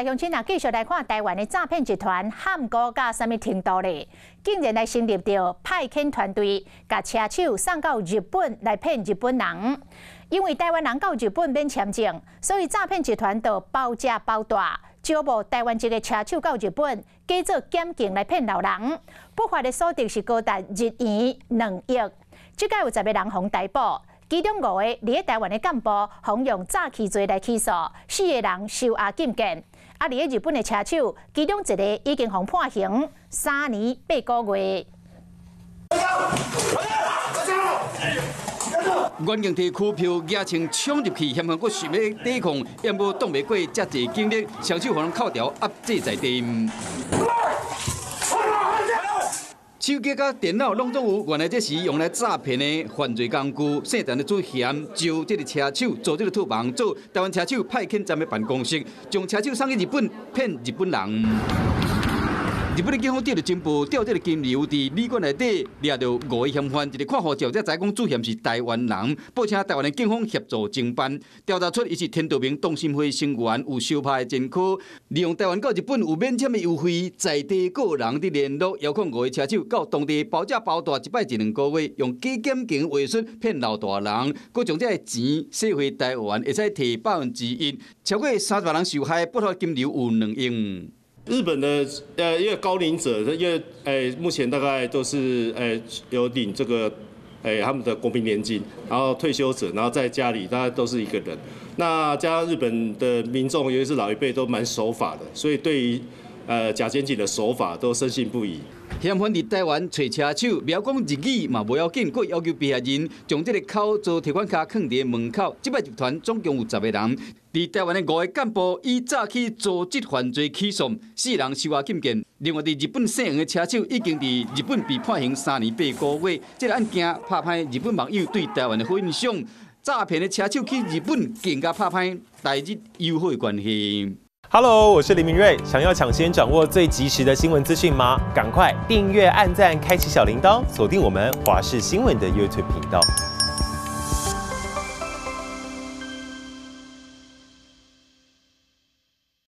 鄉親啊，繼續來看台灣的詐騙集團陷過到啥物程度咧？竟然來成立著派遣團隊，共車手送到日本來騙日本人。因為台灣人到日本免簽證，所以詐騙集團就包食包蹛，招募台灣籍的車手到日本，假做檢警來騙老人。不法的所得是高達日元2億。這擺有10個人予逮捕，其中五個佇咧台灣的幹部，予用詐欺罪來起訴，四個人收押禁見。啊！佇咧日本的車手，其中一個已經予判刑3年8個月。遠警提拘票，舉槍衝入去，嫌犯閣想欲抵抗，毋過擋袂過遮濟警力，雙手予人銬牢，壓制在地。手機佮電腦攏總有，原來這是用來詐騙的犯罪工具。姓陳的主嫌招這个車手做這个套房，做台灣車手派遣站的辦公室，將車手送去日本騙日本人。日本的警方得著情報，調這个金流佇旅館內底掠著五个嫌犯，一个看護照才知講主嫌是台灣人，報請台灣的警方協助偵辦，調查出伊是天道盟同心會成員，有相拍的前科，利用台灣到日本有免簽的優惠，在地個人佇聯絡，邀請五个車手到當地包食包蹛，一擺一兩個月，用假檢警話術騙老大人，閣將這个錢洗回台灣，會使提1%，超過30萬人受害，不法金流有2億。日本的因為高齡者，因為目前大概都是有領這個他們的國民年金，然後退休者，然後在家裡大概都是一個人。那加上日本的民眾，尤其是老一輩都蠻守法的，所以對於假檢警的手法都深信不疑。嫌犯佇台灣揣車手，袂曉講日語嘛無要緊，閣要求被害人將這个口座提款卡囥佇門口。這擺集團總共有10個人，佇台灣的五个幹部以詐欺組織犯罪起訴，四人收押禁見。另外，佇日本姓黃的車手已經佇日本被判刑3年8個月。這个案件拍歹日本網友對台灣的好印象，詐騙的車手去日本更加拍歹台日友好的關係。 Hello，我是林明瑞。想要搶先掌握最及時的新聞資訊嗎？趕快訂閱、按讚、開啟小鈴鐺，鎖定我們華視新聞的 YouTube 頻道。